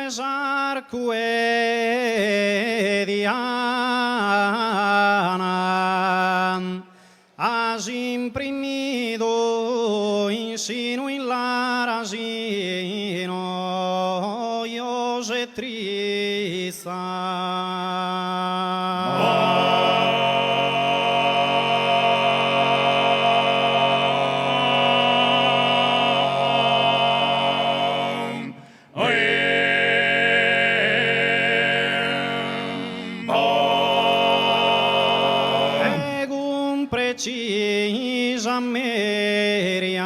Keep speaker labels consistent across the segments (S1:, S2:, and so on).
S1: de s'arcu 'e Diana As imprimidu in sinu in laras in ojos e trizas. E cun precisa meria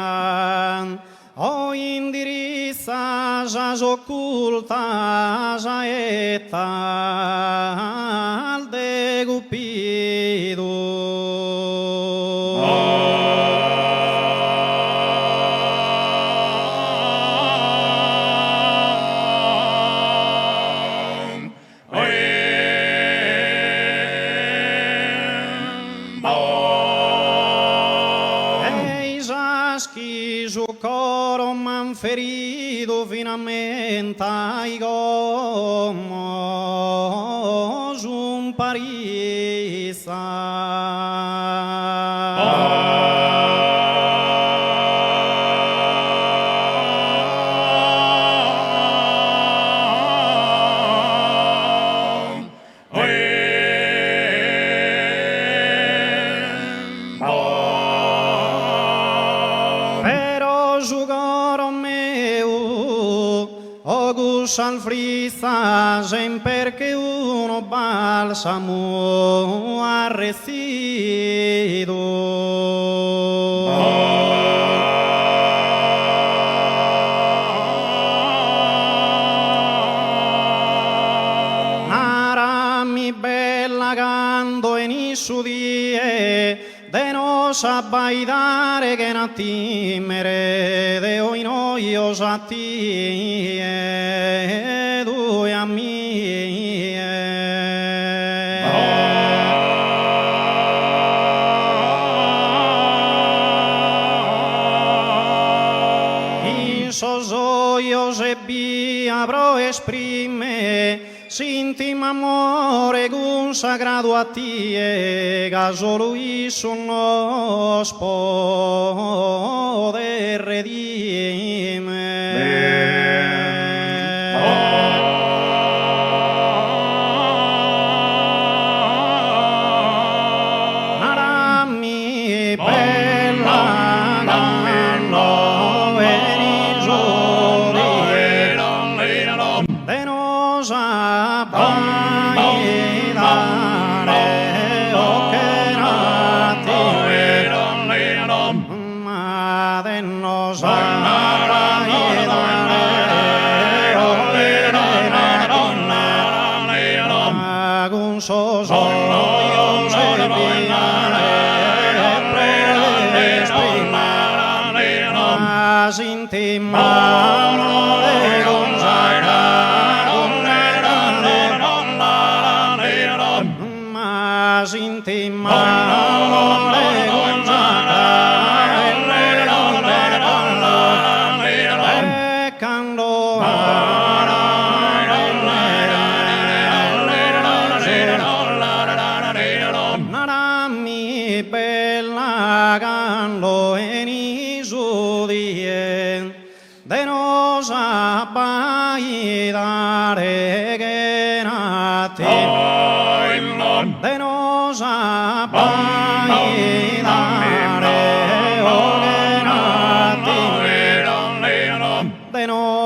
S1: o indiritzas ocultas saetas de Cupidu. Ei sas chi su coro m'an feridu finamenta ai como sun paritzas. Però su coro meu o cussas fritzas semper che unu balsamu at retzidu. Narami bella cando 'enit su die de nos abbaidare chena timere deo in ojos a tie tue a mie. In sos ojos ebbia pro esprimer S'intim'amore cunsagradu a tie ca solu issu nos podet redimer. Narami bella cando 'enit su die de nos abbaidare o chena timere ma de nos abbaidare o chena timere ma cun sos ojos ebbia pro esprimere S'intim'amore cunsagradu Ma s'intim'amore cunsagradu E cando Narami bella cando 'enit su die de nos abbaidare chena timere de nos abbaidare o chena timere de nos.